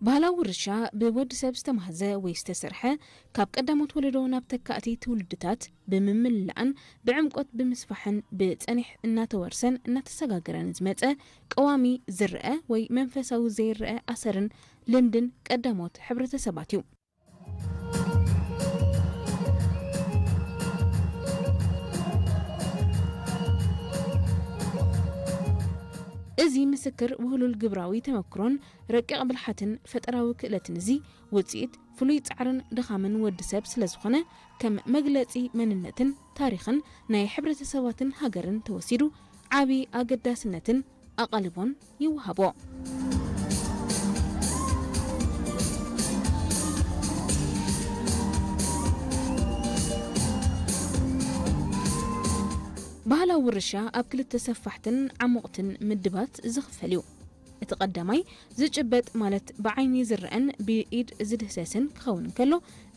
ባህላዊ ውርሻ ብወዲ ሰብ ዝተማህዘ ወይ ዝተሰርሐ፣ ካብ ቀዳሞት ወለዶ ናብ ተካእቲ ትውልድታት ብምምላእን ብዕምቆት ብምስፋሕን ብጸኒሕ እናተወርሰን እናተሰጋገረን ዝመጸ ቀዋሚ ዝረአ ወይ መንፈሳዊ ዘይረአ ኣሰርን ልምድን ቀዳሞት ሕብረተሰባት እዩ። እዚ ምስክር ውህሉል ግብራዊ ተመክሮን ረቂቕ ብልሓትን ፈጠራዊ ክእለትን እዚ ውጽኢት ፍሉይ ጻዕርን ድኻምን ወዲ ሰብ ስለ ዝኾነ፣ ከም መግለጺ መንነትን ታሪኽን ናይ ሕብረተሰባትን ሃገርን ተወሲዱ ዓቢ ኣገዳስነትን ኣቓልቦን ይወሃቦ። ባህላዊ ውርሻ ኣብ ክልተ ሰፋሕትን ዓሙቕትን ምድባት ዝኽፈል እዩ። እቲ ቀዳማይ ዝጭበጥ ማለት ብዓይኒ ዝረአን ብኢድ ዝድህሰስን ክኸውን እንከሎ፣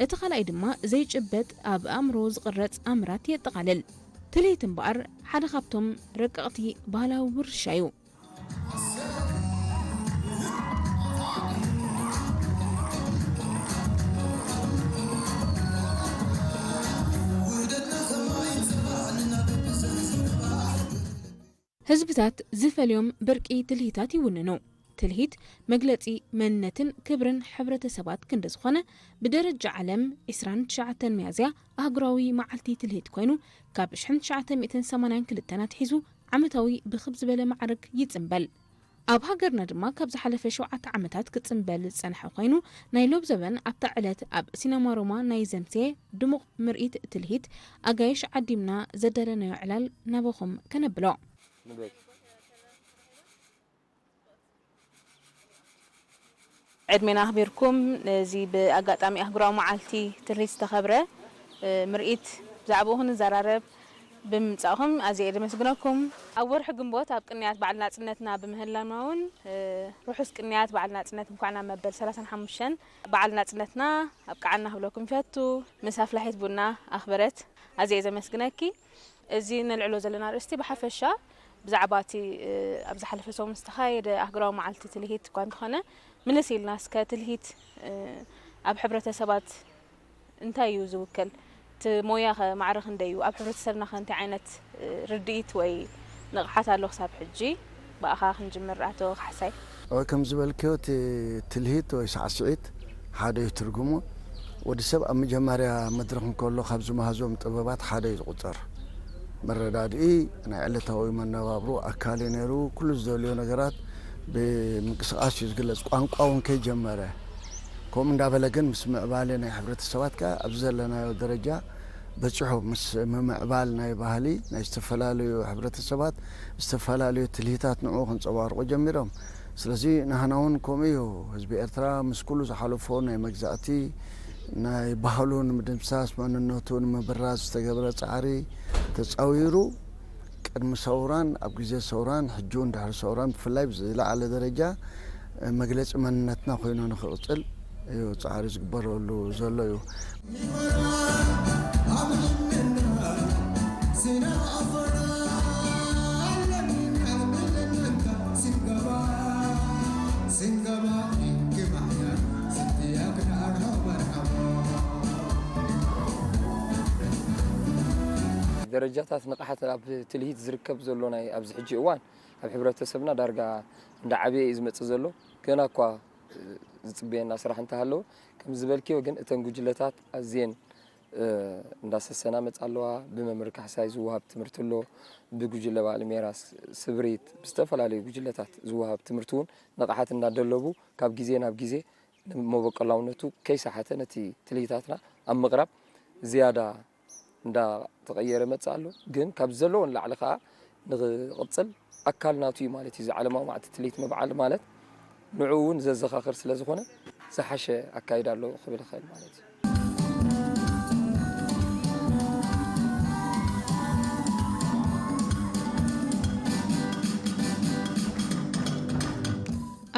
እቲ ካልኣይ ድማ ዘይጭበጥ ኣብ ኣእምሮ ዝቕረጽ ኣምራት የጠቓልል። ትልሂት እምበኣር ሓደ ካብቶም ረቀቕቲ ባህላዊ ውርሻ እዩ። ህዝብታት ዝፈልዮም ብርቂ ትልሂታት ይውንኑ። ትልሂት መግለጺ መንነትን ክብርን ሕብረተሰባት ክንዲ ዝኾነ፣ ብደረጃ ዓለም ዕስራን ትሽዓተን ሚያዝያ ኣህጉራዊ መዓልቲ ትልሂት ኮይኑ፣ ካብ ሽሕን ትሽዓተ ሚእትን ሰማንያን ክልተን ኣትሒዙ ዓመታዊ ብኽብ ዝበለ ማዕርግ ይጽንበል። ኣብ ሃገርና ድማ ካብ ዝሓለፈ ሸውዓተ ዓመታት ክጽንበል ዝጸንሐ ኮይኑ፣ ናይ ሎብ ዘበን ኣብታ ዕለት ኣብ ሲነማ ሮማ ናይ ዘምሴ ድሙቕ ምርኢት ትልሂት ኣጋይሽ ዓዲምና ዘዳለናዮ ዕላል ናባኹም ከነብሎ። ዕድሜና ኣኽቢርኩም ነዚ ብኣጋጣሚ ኣህጉራዊ መዓልቲ ትልሂት ዝተኸብረ፣ እ፣ ምርኢት ብዛዕባኡ ክንዘራረብ ብምምጻእኹም ኣዝየ እየ ዘመስግነኩም። ኣብ ወርሒ ግንቦት ኣብ ቅንያት በዓል ናጽነትና ብምህላና እውን፣ እ፣ ርሑስ ቅንያት በዓል ናጽነት፣ እንኳዕ ናብ መበል ሰላሳን ሓሙሽተን በዓል ናጽነትና ኣብቅዓና ክብለኩም ይፈቱ። ምስ ኣፍላሒት ቡና ኣኽበረት ኣዝየ እየ ዘመስግነኪ። እዚ ነልዕሎ ዘለና ኣርእስቲ ብሓፈሻ ብዛዕባ እቲ፣ እ፣ ኣብ ዝሓለፈ ሰሙን ዝተኻየደ ኣህጉራዊ መዓልቲ ትልሂት እኳ እንተኾነ፣ ምልስ ኢልና እስከ ትልሂት፣ እ፣ ኣብ ሕብረተሰባት እንታይ እዩ ዝውክል? እቲ ሞያ ኸ ማዕረ ክንደይ እዩ? ኣብ ሕብረተሰብና ኸ እንታይ ዓይነት፣ እ፣ ርድኢት ወይ ንቕሓት ኣሎ ክሳብ ሕጂ? ብኣኻ ክንጅምር ኣቶ ካሕሳይ። እወ፣ ከም ዝበልክዮ እቲ ትልሂት ወይ ሳዕስዒት ሓደ እዩ ትርጉሙ። ወዲ ሰብ ኣብ መጀመርያ መድረኽ እንከሎ ካብ ዝመሃዞም ጥበባት ሓደ እዩ ዝቑጸር። መረዳድኢ ናይ ዕለታዊ መነባብሮ ኣካል እዩ ነይሩ። ኩሉ ዝደልዮ ነገራት ብምንቅስቓስ እዩ ዝግለጽ። ቋንቋ እውን ከይጀመረ፣ ከምኡ እንዳበለ ግን ምስ ምዕባለ ናይ ሕብረተሰባት ከኣ ኣብዚ ዘለናዮ ደረጃ በጺሑ። ምስ ምምዕባል ናይ ባህሊ ናይ ዝተፈላለዩ ሕብረተሰባት ዝተፈላለዩ ትልሂታት ንዕኡ ከንጸባርቑ ጀሚሮም። ስለዚ ናህና እውን ከምኡ እዩ። ህዝቢ ኤርትራ ምስ ኩሉ ዝሓለፎ ናይ መግዛእቲ፣ ናይ ባህሉ ንምድምሳስ፣ መንነቱ ንምብራዝ ዝተገብረ ጻዕሪ ተጻዊሩ፣ ቅድሚ ሰውራን ኣብ ግዜ ሰውራን ሕጂ እውን ድሕሪ ሰውራን ብፍላይ ብዝለዓለ ደረጃ መግለጺ መንነትና ኮይኑ ንኽቕጽል እዩ ጻዕሪ ዝግበረሉ ዘሎ እዩ። ደረጃታት ንቕሓት ኣብ ትልሂት ዝርከብ ዘሎ ናይ ኣብዚ ሕጂ እዋን ኣብ ሕብረተሰብና ዳርጋ እንዳዓበየ እዩ ዝመጽእ ዘሎ። ገና እኳ ዝጽበየና ስራሕ እንተሃለወ፣ ከም ዝበልክዮ ግን እተን ጉጅለታት ኣዝየን፣ እ፣ እንዳሰሰና መጻ ኣለዋ። ብመምህር ካሕሳይ ዝወሃብ ትምህርቲ ኣሎ፣ ብጉጅለ በዓል ሜራ ስ-፣ ስብሪት፣ ብዝተፈላለዩ ጉጅለታት ዝወሃብ ትምህርቲ እውን ንቕሓት እንዳደለቡ ካብ ግዜ ናብ ግዜ ንመበቆላውነቱ ከይሰሓተ ነቲ ትልሂታትና ኣብ ምቕራብ ዝያዳ እንዳተቐየረ መጽእ ኣሎ። ግን ካብ ዘለዎ ንላዕሊ ከኣ ንኽቕጽል ኣካል ናቱ እዩ ማለት እዩ። እዚ ዓለማዊ መዓልቲ ትልሂት ምብዓል ማለት ንዕኡ እውን ዘዘኻኽር ስለ ዝኾነ ዝሓሸ ኣካይዳ ኣለዎ ክብል እኽእል ማለት እዩ።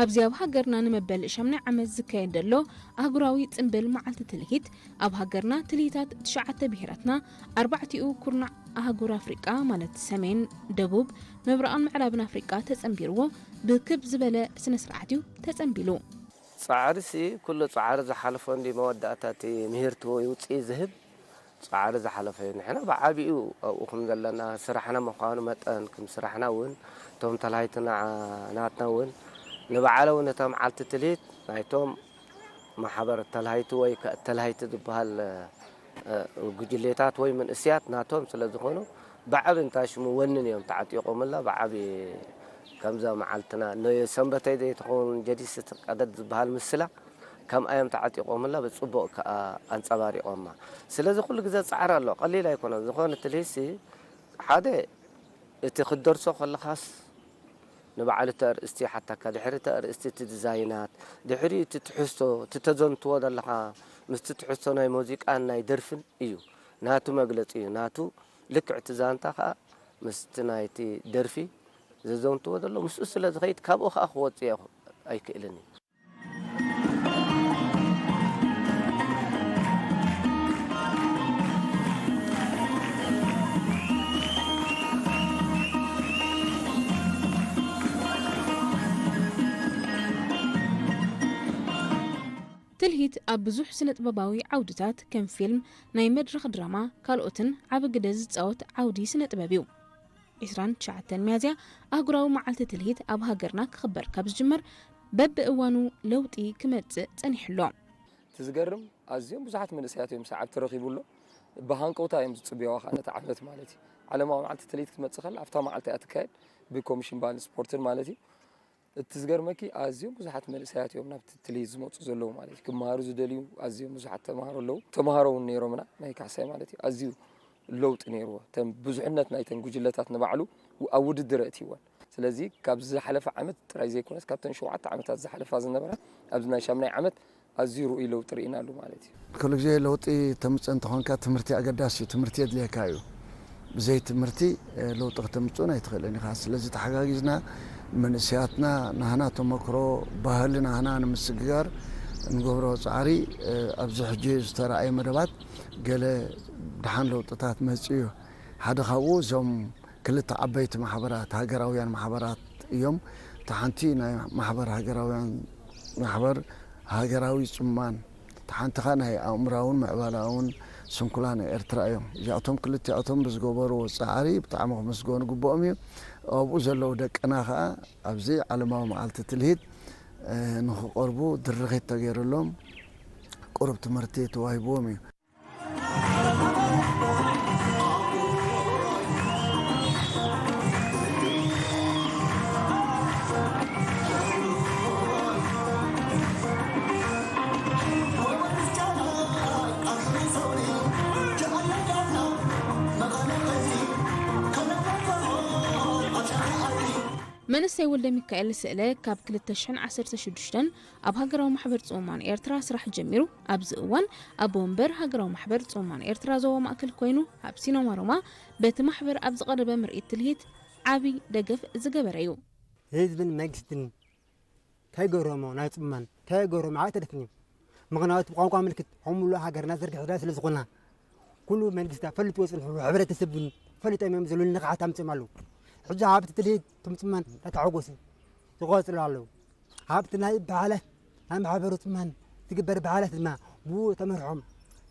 ኣብዚ ኣብ ሃገርና ንመበል ሻምናይ ዓመት ዝካየድ ዘሎ ኣህጉራዊ ጽምብል መዓልቲ ትልሂት፣ ኣብ ሃገርና ትልሂታት ትሽዓተ ብሄራትና፣ ኣርባዕቲኡ ኩርናዕ ኣህጉር ኣፍሪቃ ማለት ሰሜን፣ ደቡብ፣ ምብራቕን ምዕራብን ኣፍሪቃ ተጸንቢርዎ ብክብ ዝበለ ስነ ስርዓት እዩ ተጸንቢሉ። ጻዕርሲ፣ ኩሉ ጻዕሪ ዝሓለፎ እንዲ መወዳእታ እቲ ምህርቲ ወይ ውጽኢት ዝህብ ጻዕሪ ዝሓለፈ እዩ። ንሕና ብዓቢኡ ኣብኡ ከም ዘለና ስራሕና ምዃኑ መጠን፣ ከም ስራሕና እውን እቶም ተላሃይትና ናትና እውን ንበዓል እውን እታ መዓልቲ ትልሂት ናይቶም ማሕበር ተላሃይቲ ወይ ከ-፣ ተላሃይቲ ዝበሃል፣ እ፣ ጉጅሌታት ወይ መንእስያት ናቶም ስለ ዝኾኑ ብዓቢ እንታይ ሽሙ ወንን እዮም ተዓጢቖምላ። ብዓቢ ከምዛ መዓልትና ንሰንበተይ ዘይትኸውን ጀዲስ ቀደድ ዝበሃል ምስላ ከምኣ እዮም ተዓጢቖምላ፣ ብጽቡቕ ከኣ ኣንጸባሪቖማ። ስለዚ ኩሉ ግዜ ጻዕሪ ኣሎ፣ ቀሊል ኣይኮነን። ዝኾነ ትልሂሲ ሓደ እቲ ክትደርሶ ከለኻስ ንባዕሉ እቲ ኣርእስቲ ይሓታካ፣ ድሕሪ እቲ ኣርእስቲ እቲ ዲዛይናት፣ ድሕሪኡ እቲ ትሕዝቶ፣ እቲ ተዘንትዎ ዘለኻ ምስቲ ትሕዝቶ ናይ ሙዚቃን ናይ ደርፍን እዩ። ናቱ መግለጺ እዩ። ናቱ ልክዕ እቲ ዛንታ ከኣ ምስቲ ናይቲ ደርፊ ዘዘንትዎ ዘሎ ምስኡ ስለ ዝኸይድ ካብኡ ከኣ ክወጽእ ኣይክእልን እዩ። ትልሂት ኣብ ብዙሕ ስነ-ጥበባዊ ዓውድታት ከም ፊልም፣ ናይ መድረኽ ድራማ፣ ካልኦትን ዓቢ ግደ ዝጻወት ዓውዲ ስነ-ጥበብ እዩ። ዕስራን ትሽዓተን ሚያዝያ ኣህጉራዊ መዓልቲ ትልሂት ኣብ ሃገርና ክኽበር ካብ ዝጅመር በብእዋኑ ለውጢ ክመጽእ ጸኒሑ ኣሎ። እቲ ዝገርም ኣዝዮም ብዙሓት መንእሰያት እዮም ሰዓብቲ ረኺቡ ኣሎ። ብሃንቀውታ እዮም ዝጽበይዋ ከኣ ነቲ ዓመት ማለት እዩ። ዓለማዊ መዓልቲ ትልሂት ክትመጽእ ከላ ኣብታ መዓልቲ እያ ትካየድ ብኮሚሽን ባህልን ስፖርትን ማለት እዩ። እቲ ዝገርመኪ ኣዝዮም ብዙሓት መንእሰያት እዮም ናብቲ ትልሂት ዝመጹ ዘለዉ ማለት እዩ። ክመሃሩ ዝደልዩ ኣዝዮም ብዙሓት ተምሃሮ ኣለዉ። ተምሃሮ እውን ነይሮምና ናይ ካሕሳይ ማለት እዩ። ኣዝዩ ለውጢ ነይርዎ። እተን ብዙሕነት ናይተን ጉጅለታት ንባዕሉ ኣብ ውድድር ኣእትይወን። ስለዚ ካብዚ ዝሓለፈ ዓመት ጥራይ ዘይኮነስ ካብተን ሸውዓተ ዓመታት ዝሓለፋ ዝነበራ ኣብዚ ናይ ሻምናይ ዓመት ኣዝዩ ርኡይ ለውጢ ርኢናሉ ማለት እዩ። ኩሉ ግዜ ለውጢ ተምጽእ እንተኾንካ ትምህርቲ ኣገዳሲ እዩ። ትምህርቲ የድልየካ እዩ። ብዘይ ትምህርቲ፣ እ፣ ለውጢ ከተምጽኡን ኣይትኽእልን ኢኻ። ስለዚ ተሓጋጊዝና መንእሰያትና ናህና ተመክሮ፣ ባህሊ ናህና ንምስግጋር እንገብሮ ጻዕሪ፣ እ፣ ኣብዚ ሕጂ ዝተራእየ መደባት ገለ ደሓን ለውጥታት መጺኡ እዩ። ሓደ ካብኡ እዞም ክልተ ዓበይቲ ማሕበራት፣ ሃገራውያን ማሕበራት እዮም። እታ ሓንቲ ናይ ማሕበር ሃገራውያን ማሕበር ሃገራዊ ጽማን፣ እታ ሓንቲ ኸኣ ናይ ኣእምራውን ምዕባላውን ስንኩላን ኤርትራ እዮም። እዚኣቶም ክልቲኣቶም ብዝገበርዎ ጻዕሪ ብጣዕሚ ክምስገኑ ግብኦም እዩ። ኣብኡ ዘለዉ ደቅና ኸኣ ኣብዚ ዓለማዊ መዓልቲ ትልሂት፣ እ፣ ንኽቐርቡ ድርኺት ተገይሩሎም ቁሩብ ትምህርቲ ተዋሂብዎም እዩ። መንእሰይ ወልደሚካኤል ስእለ ካብ ክልተ ሽሕን ዓሰርተ ሽዱሽተን ኣብ ሃገራዊ ማሕበር ጽሙማን ኤርትራ ስራሕ ጀሚሩ፣ ኣብዚ እዋን ኣቦ ወንበር ሃገራዊ ማሕበር ጽሙማን ኤርትራ ዞባ ማእከል ኮይኑ፣ ኣብ ሲነማ ሮማ በቲ ማሕበር ኣብ ዝቐረበ ምርኢት ትልሂት ዓቢ ደገፍ ዝገበረ እዩ። ህዝብን መንግስትን እንታይ ገሮሞ ናይ ጽሙማን እንታይ ገሮሞ ኣይተደፍን እዩ። ምኽንያቱ ብቋንቋ ምልክት ከም ሙሉእ ሃገርና ዘርጊሕና ስለ ዝኾንና፣ ኩሉ መንግስታት ፈልጥዎ ጽንሑ፣ ሕብረተሰብ እውን ፈሊጦም እዮም ዘለዉ፣ ንቕሓት ኣምጺኦም ኣለዉ። ሕጂ ሃብቲ ትልሂት እቶም ጽሙማን እናተሓጎሱ ይቖጽሉ ኣለዉ። ሃብቲ ናይ በዓላት፣ ናይ ማሕበሩ ጽሙማን ዝግበር በዓላት ድማ ብኡ ተመርሖም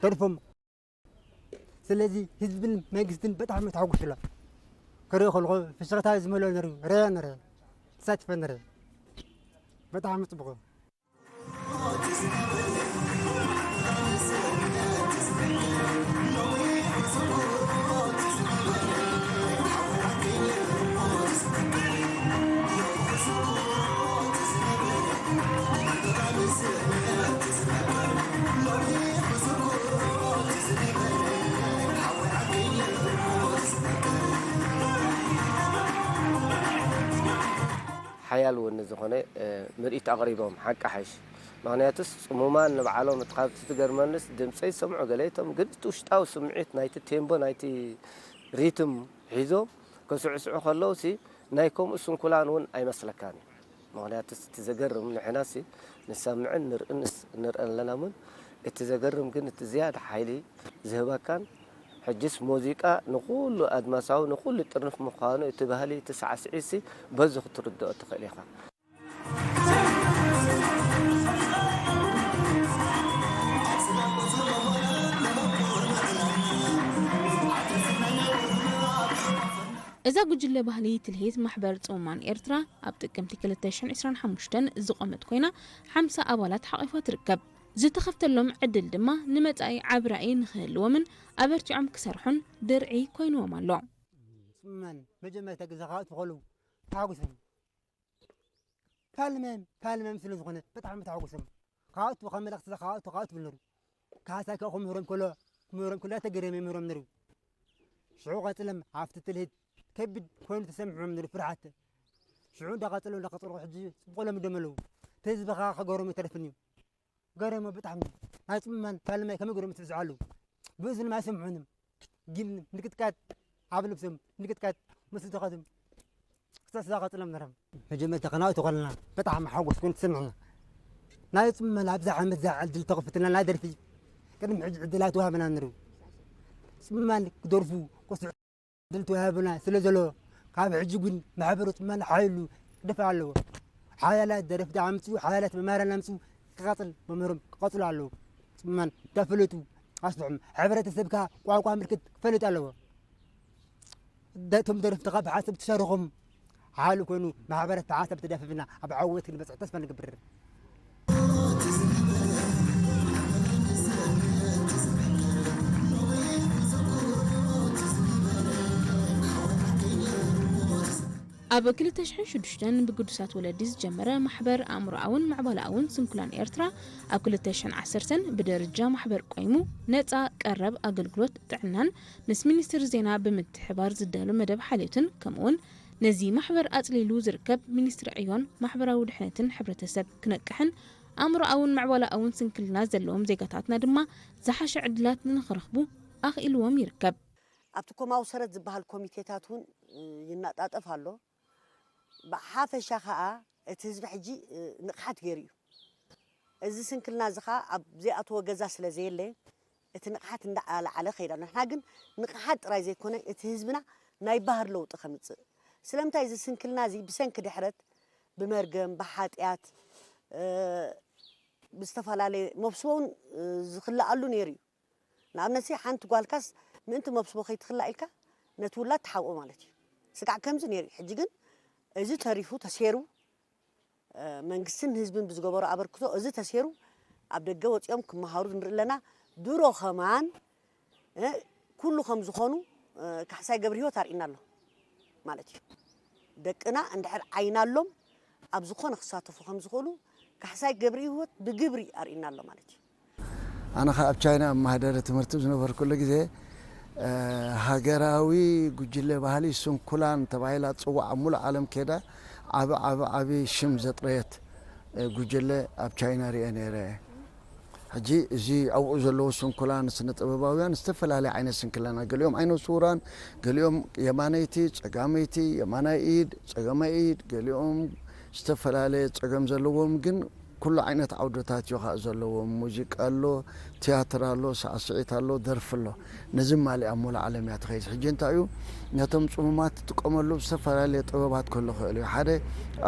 ተርፎም። ስለዚ ህዝብን መንግስትን ብጣዕሚ ተሓጒሱ ኣሎ። ክርኢ ከለኹ ፍሽኽታ ዝመልኦ ነይሩ፣ ርኤ ነይረ፣ ተሳቲፈ ነይረ። ብጣዕሚ ጽቡቕ። ሓያል ወኒ ዝኾነ፣ እ፣ ምርኢት ኣቕሪቦም፣ ሓቂ ሓይሽ። ምኽንያቱስ ጽሙማን ንባዕሎም፣ እቲ ካብቲ ትገርመንስ ድምጸይ ዝሰምዑ ገለ እቶም፣ ግን እቲ ውሽጣዊ ስምዒት ናይቲ ቴምቦ፣ ናይቲ ሪትም ሒዞም ክስዕስዑ ከለውሲ ናይ ከምኡ ስንኩላን እውን ኣይመስለካን እዩ። ምኽንያቱስ እቲ ዘገርም ንሕናሲ ንሰምዕን ንርእንስ፣ ንርእን ኣለና እሙን፣ እቲ ዘገርም ግን እቲ ዝያዳ ሓይሊ ዝህበካን ሕጅስ ሙዚቃ ንኹሉ ኣድማሳዊ፣ ንኹሉ ጥርንፍ ምዃኑ፣ እቲ ባህሊ፣ እቲ ሳዕስዒትሲ በዚ ክትርድኦ ትኽእል ኢኻ። እዛ ጉጅለ ባህሊ ትልሂት ማሕበር ጽሙማን ኤርትራ ኣብ ጥቅምቲ ክልተ ሽሕን ዕስራን ሓሙሽተን ዝቖመት ኮይና፣ ሓምሳ ኣባላት ሓቒፋ ትርከብ። ዝተኸፍተሎም ዕድል ድማ ንመጻኢ ዓቢ ራእይ ንኽህልዎምን ኣበርቲዖም ክሰርሑን ድርዒ ኮይንዎም ኣሎ። ጽሙማን መጀመርታ ግዜ ክኣትዉ ከለዉ ተሓጒሶም። ፋልመም፣ ፋልመም ስለ ዝኾነ ብጣዕሚ ተሓጒሶም። ክኣትዉ ካብ መልእኽቲ ክኣትዉ፣ ክኣትዉ ትብል ነሩ። ካሕሳይ ከኣ ክምህሮም ከሎ፣ ክምህሮም ከሎ ተገረመ ይምህሮም ነሩ። ሽዑ ቀጽሎም ኣብቲ ትልሂት ከቢድ ኮይኑ ተሰሚዕዎም ነሩ ፍርሓት። ሽዑ እንዳቐጸሉ፣ እንዳቐጸሉ ሕጂ ጽቡቕ ለሚዶም ኣለዉ። እቲ ህዝቢ ከኣ ክገረሙ ኣይተርፍን እዩ። ገረሞ ብጣዕሚ። ናይ ጽሙማን ፋልማይ ከመይ ገይሮም ይትብዝሑ ኣለዉ። ብእዝኖም ኣይሰምዑን እዮም። ግን ምንቅጥቃጥ ኣብ ልብሶም፣ ምንቅጥቃጥ ምስ ዝኸዱ ክሳዕ ስጋ ቀጽሎም ነሮም። መጀመርታ ከናውቲ ከለና ብጣዕሚ ሓጎስ ኮይኑ ተሰምዑና። ናይ ጽሙማን ኣብዛ ዓመት እዛ ዕድል ተኸፊትልና ናይ ደርፊ ቅድሚ ሕጂ ዕድል ኣይተዋህበናን ነሩ። ጽሙማን ክደርፉ ክስዕስዑ ዕድል ተዋሂቡና ስለ ዘሎ፣ ካብ ሕጂ ግን ማሕበረ ጽሙማን ሓይሉ ክደፍእ ኣለዎ። ሓያላት ደረፍቲ ኣምጽኡ፣ ሓያላት መማህራን ኣምጽኡ፣ ክቐጽል መምህሮም ክቐጽሉ ኣለዎ። ጽሙማን እንዳፈለጡ ኣስልሖም። ሕብረተሰብካ ቋንቋ ምልክት ክፈልጥ ኣለዎ። ደ-፣ እቶም ደረፍትኻ ብሓንሳብ ተሻሪኾም ሓይሊ ኮይኑ ማሕበረ ብሓንሳብ ተዳፊፍና ኣብ ዓወት ክንበጽሕ ተስፋ ንገብር። ኣብ ክልተ ሽሕን ሽዱሽተን ብግዱሳት ወለዲ ዝጀመረ ማሕበር ኣእምሮኣውን ምዕባለኣውን ስንኩላን ኤርትራ፣ ኣብ ክልተ ሽሕን ዓሰርተን ብደረጃ ማሕበር ቆይሙ፣ ነጻ ቀረብ ኣገልግሎት ጥዕናን ምስ ሚኒስትሪ ዜና ብምትሕባር ዝዳሎ መደብ ሓልዮትን፣ ከምኡውን ነዚ ማሕበር ኣጽሊሉ ዝርከብ ሚኒስትሪ ዕዮን ማሕበራዊ ድሕነትን ሕብረተሰብ ክነቅሕን፣ ኣእምሮኣውን ምዕባለኣውን ስንክልና ዘለዎም ዜጋታትና ድማ ዝሓሸ ዕድላት ንኽረኽቡ ኣኽኢልዎም ይርከብ። ኣብቲ ኮማዊ ሰረት ዝበሃል ኮሚቴታት እውን፣ እ፣ ይናጣጠፍ ኣሎ። ብሓፈሻ ኸኣ እቲ ህዝቢ ሕጂ፣ እ፣ ንቕሓት ገይሩ እዩ። እዚ ስንክልና እዚ ኸኣ ኣብ ዘይኣተዎ ገዛ ስለ ዘየለ፣ እቲ ንቕሓት እንዳዓለዓለ ከይድ ኣሎ። ንሕና ግን ንቕሓት ጥራይ ዘይኮነ፣ እቲ ህዝብና ናይ ባህሪ ለውጢ ከምጽእ። ስለምንታይ እዚ ስንክልና እዚ ብሰንኪ ድሕረት፣ ብመርገም፣ ብሓጢኣት፣ እ፣ ብዝተፈላለየ መብስቦ እውን፣ እ፣ ዝኽልኣሉ ነይሩ እዩ። ንኣብነት፣ ሓንቲ ጓልካስ ምእንቲ መብስቦ ከይትኽላእ ኢልካ ነቲ ውላድ ትሓብኦ ማለት እዩ። ስጋዕ ከምዚ ነይሩ እዩ። ሕጂ ግን እዚ ተሪፉ፣ ተሴሩ፣ እ፣ መንግስትን ህዝብን ብዝገበሮ ኣበርክቶ እዚ ተሴሩ ኣብ ደገ ወጺኦም ክመሃሩ ንርኢ ኣለና። ድሮ ከማን፣ እ፣ ኩሉ ከም ዝኾኑ፣ እ፣ ካሕሳይ ገብረ ህይወት ኣርእና ኣሎ ማለት እዩ። ደቅና እንድሕር ዓይናሎም ኣብ ዝኾነ ክሳተፉ ከም ዝኽእሉ ካሕሳይ ገብረ ህይወት ብግብሪ ኣርእና ኣሎ ማለት እዩ። ኣነ ኸኣ ኣብ ቻይና ኣብ ማህደረ ትምህርቲ ዝነበርኩሉ ግዜ፣ እ፣ ሃገራዊ ጉጅለ ባህሊ ስንኩላን ተባሂላ ትጽዋዕ ኣብ ሙሉእ ዓለም ከይዳ ዓቢ፣ ዓቢ፣ ዓቢ ሽም ዘጥረየት፣ እ፣ ጉጅለ ኣብ ቻይና ርእየ ነይረ። ሕጂ እዚ ኣብኡ ዘለዉ ስንኩላን ስነ ጥበባውያን ዝተፈላለየ ዓይነት ስንክልና፣ ገሊኦም ዓይነ ስውራን፣ ገሊኦም የማነይቲ፣ ጸጋመይቲ፣ የማናይ ኢድ፣ ጸጋማይ ኢድ፣ ገሊኦም ዝተፈላለየ ጸገም ዘለዎም፣ ግን ኩሉ ዓይነት ዓውድታት እዩ ኸኣ ዘለዎም። ሙዚቃ ኣሎ፣ ትያትር ኣሎ፣ ሳዕስዒት ኣሎ፣ ደርፊ ኣሎ። ነዚ ማሊ ኣብ ሙሉእ ዓለም እያ ትኸይድ። ሕጂ እንታይ እዩ፣ ነቶም ጽሙማት ትጥቀመሉ ዝተፈላለየ ጥበባት ክህሉ ይኽእል እዩ። ሓደ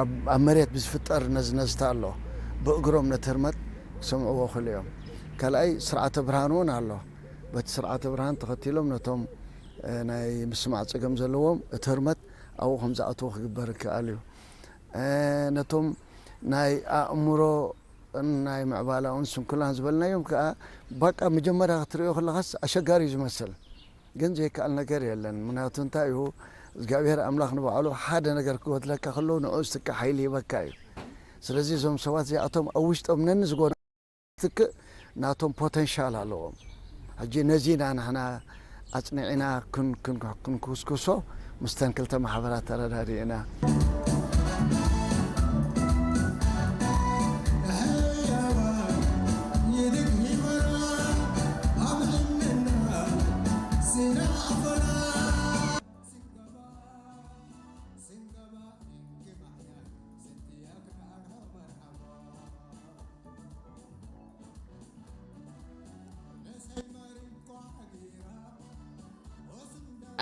ኣብ፣ ኣብ መሬት ብዝፍጠር ነዝነዝታ ኣሎ። ብእግሮም ነቲ ህርመት ክሰምዕዎ ይኽእሉ እዮም። ካልኣይ ስርዓተ ብርሃን እውን ኣሎ። በቲ ስርዓተ ብርሃን ተኸቲሎም ነቶም፣ እ፣ ናይ ምስማዕ ጸገም ዘለዎም እቲ ህርመት ኣብኡ ከም ዝኣትዎ ክግበር ይከኣል እዩ። እ፣ ነቶም ናይ ኣእምሮ ናይ ምዕባላውን ስንኩላን ዝበልናዮም ከኣ፣ ባቃ መጀመርያ ክትርእዮ ከለኻስ ኣሸጋሪ እዩ ዝመስል። ግን ዘይከኣል ነገር የለን። ምኽንያቱ እንታይ እዩ፣ እግዚኣብሔር ኣምላኽ ንባዕሉ ሓደ ነገር ክጎድለካ ከሎ ንዕኡ ዝትክእ ሓይሊ ይህበካ እዩ። ስለዚ እዞም ሰባት እዚኣቶም ኣብ ውሽጦም ነንዝጎ ትክእ ናቶም ፖተንሻል ኣለዎም። ሕጂ ነዚ ኢና ንሕና ኣጽኒዕና ክን-፣ ክን-፣ ክንኩስኩሶ ምስተን ክልተ ማሕበራት ተረዳዲእና።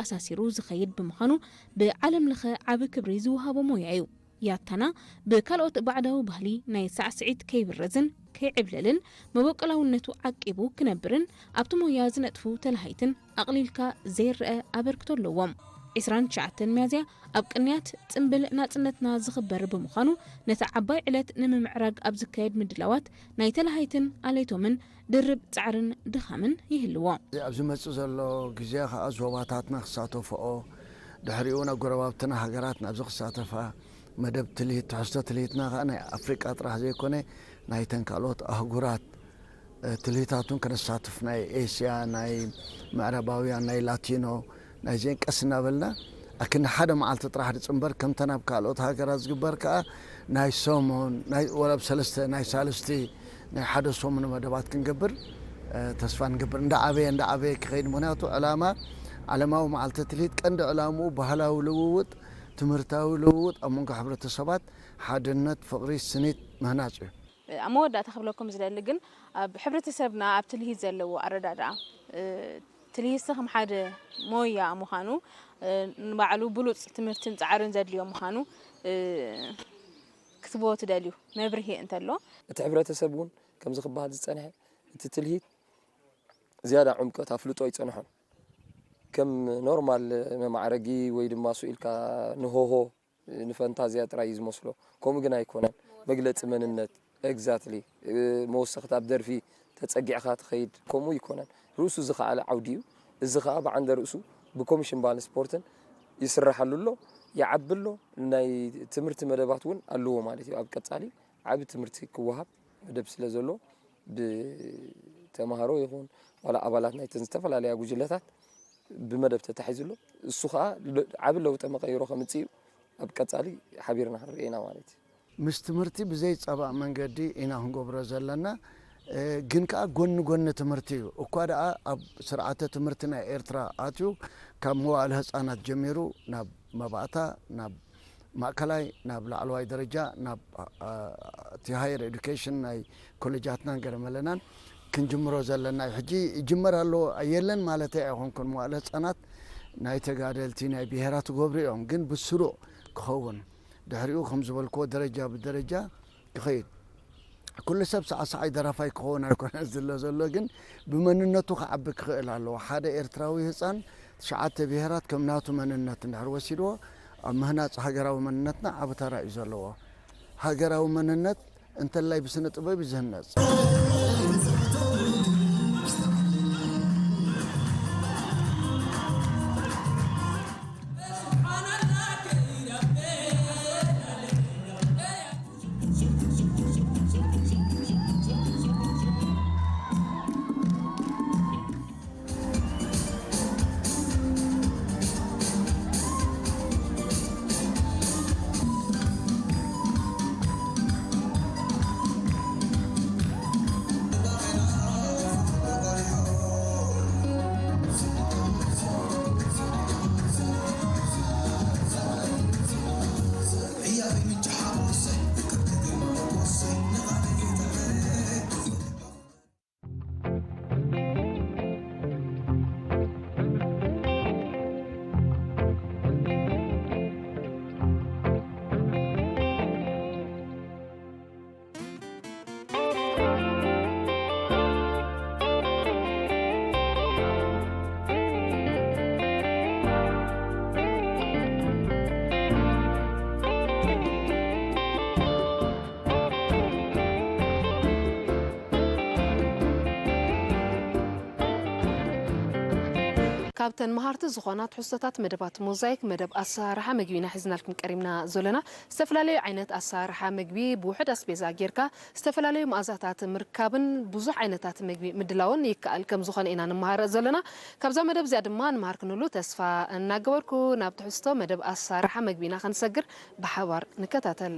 ኣሳሲሩ ዝኸይድ ብምዃኑ ብዓለም ለኸ ዓቢ ክብሪ ዝወሃቦ ሞያ እዩ። ያታና ብካልኦት ባዕዳዊ ባህሊ ናይ ሳዕስዒት ከይብረዝን ከይዕብለልን መበቆላውነቱ ዓቂቡ ክነብርን ኣብቲ ሞያ ዝነጥፉ ተላሃይትን ኣቕሊልካ ዘይረአ ኣበርክቶ ኣለዎም። ዕስራን ትሽዓተን ሚያዝያ ኣብ ቅንያት ጽምብል ናጽነትና ዝኽበር ብምዃኑ፣ ነቲ ዓባይ ዕለት ንምምዕራግ ኣብ ዝካየድ ምድላዋት ናይ ተለሃይትን ኣለይቶምን ድርብ ጻዕርን ድኻምን ይህልዎ። ኣብዚ ኣብዚ መጽእ ዘሎ ግዜ ከኣ ዞባታትና ክሳተፍኦ፣ ድሕሪኡ እውን ኣብ ጎረባብትና ሃገራት ናብዚ ክሳተፋ፣ መደብ ትልሂት፣ ትሕዝቶ ትልሂትና ከኣ ናይ ኣፍሪቃ ጥራሕ ዘይኮነ፣ ናይተን ካልኦት ኣህጉራት ትልሂታት እውን ከነሳትፍ፣ ናይ ኤስያ፣ ናይ ምዕራባውያን፣ ናይ ላቲኖ፣ ናይዚአን ቀስ እናበልና ኣክንዲ ሓደ መዓልቲ ጥራሕ ድጽንበር፣ ከምተን ኣብ ካልኦት ሃገራት ዝግበር ከኣ ናይ ሰሙን፣ ናይ ወላ ኣብ ሰለስተ፣ ናይ ሳልስቲ፣ ናይ ሓደ ሰሙን መደባት ክንገብር ተስፋ ንገብር። እንዳዓበየ እንዳዓበየ ክኸይድ፣ ምኽንያቱ ዕላማ ዓለማዊ መዓልቲ ትልሂት ቀንዲ ዕላምኡ ባህላዊ ልውውጥ፣ ትምህርታዊ ልውውጥ ኣብ መንጎ ሕብረተሰባት፣ ሓድነት፣ ፍቕሪ፣ ስኒት ምህናጽ እዩ። ኣብ መወዳእታ ክብለኩም ዝደሊ ግን ኣብ ሕብረተሰብና ኣብ ትልሂት ዘለዎ ኣረዳድኣ፣ ትልሂትሲ ከም ሓደ ሞያ ምዃኑ፣ ንባዕሉ ብሉጽ ትምህርትን ጻዕርን ዘድልዮ ምዃኑ ክትብዎ ትደልዩ መብርሂ እንተሎ? እቲ ሕብረተሰብ እውን ከምዚ ክበሃል ዝጸንሐ፣ እቲ ትልሂት ዝያዳ ዕምቀት ኣፍልጦ ኣይጸንሖን። ከም ኖርማል መማዕረጊ ወይ ድማ ስኡ ኢልካ ንሆሆ ንፈንታዝያ ጥራይ እዩ ዝመስሎ። ከምኡ ግን ኣይኮነን። መግለጺ መንነት፣ exactly፣ መወሰኽቲ ኣብ ደርፊ ተጸጊዕኻ ትኸይድ፣ ከምኡ ኣይኮነን። ርእሱ ዝኸኣለ ዓውዲ እዩ። እዚ ኸኣ ብዓንደ ርእሱ ብኮሚሽን ባህልን ስፖርትን ይስረሓሉ ኣሎ፣ ይዓቢ ኣሎ። ናይ ትምህርቲ መደባት እውን ኣለዎ ማለት እዩ። ኣብ ቀጻሊ ዓቢ ትምህርቲ ክወሃብ መደብ ስለ ዘሎ፣ ብተማሃሮ ይኹን ዋላ ኣባላት ናይተን ዝተፈላለያ ጉጅለታት ብመደብ ተታሒዙ ኣሎ። እሱ ኸኣ ዓቢ ለውጠ መቐይሮ ከምጽእ እዩ። ኣብ ቀጻሊ ሓቢርና ክንርኢ ኢና ማለት እዩ። ምስ ትምህርቲ ብዘይጻባእ መንገዲ ኢና ክንገብሮ ዘለና። ግን ከኣ ጎኒ ጎኒ ትምህርቲ እዩ። እኳ ደኣ ኣብ ስርዓተ ትምህርቲ ናይ ኤርትራ ኣትዩ ካብ መዋእለ ህጻናት ጀሚሩ ናብ መባእታ፣ ናብ ማእከላይ፣ ናብ ላዕለዋይ ደረጃ፣ ናብ እቲ ሃየር ኤዱኬሽን ናይ ኮሌጃትናን ገለ መለናን ክንጅምሮ ዘለና እዩ። ሕጂ ይጅመር ኣሎ የለን ማለተይ ኣይኮንኩን። መዋእለ ህጻናት ናይ ተጋደልቲ ናይ ብሄራት ክገብሩ እዮም፣ ግን ብስሩዕ ክኸውን ድሕሪኡ ከም ዝበልክዎ ደረጃ ብደረጃ ክኸይድ። ኩሉ ሰብ ሰዓሰዓይ ደራፋይ ክኸውን ኣይኮነን ዝሎ ዘሎ፣ ግን ብመንነቱ ክዓቢ ክኽእል ኣለዎ። ሓደ ኤርትራዊ ህጻን ትሽዓተ ብሄራት ከም ናቱ መንነት እንድሕር ወሲድዎ ኣብ ምህናጽ ሃገራዊ መንነትና ዓቢ ተራ እዩ ዘለዎ። ሃገራዊ መንነት እንተላይ ብስነ ጥበብ እዩ ዝህነጽ። ካብተን መሃርቲ ዝኾና ትሕዝቶታት መደባት ሞዛይክ፣ መደብ ኣሰራርሓ መግቢ ኢና ሒዝናልኩም ቀሪብና ዘለና። ዝተፈላለዩ ዓይነት ኣሰራርሓ መግቢ ብውሑድ ኣስቤዛ ጌርካ ዝተፈላለዩ መኣዛታት ምርካብን ብዙሕ ዓይነታት መግቢ ምድላውን ይከኣል ከም ዝኾነ ኢና ንመሃር ዘለና። ካብዛ መደብ እዚኣ ድማ ንመሃር ክንህሉ ተስፋ እናገበርኩ ናብ ትሕዝቶ መደብ ኣሰራርሓ መግቢ ኢና ክንሰግር ብሓባር ንከታተል።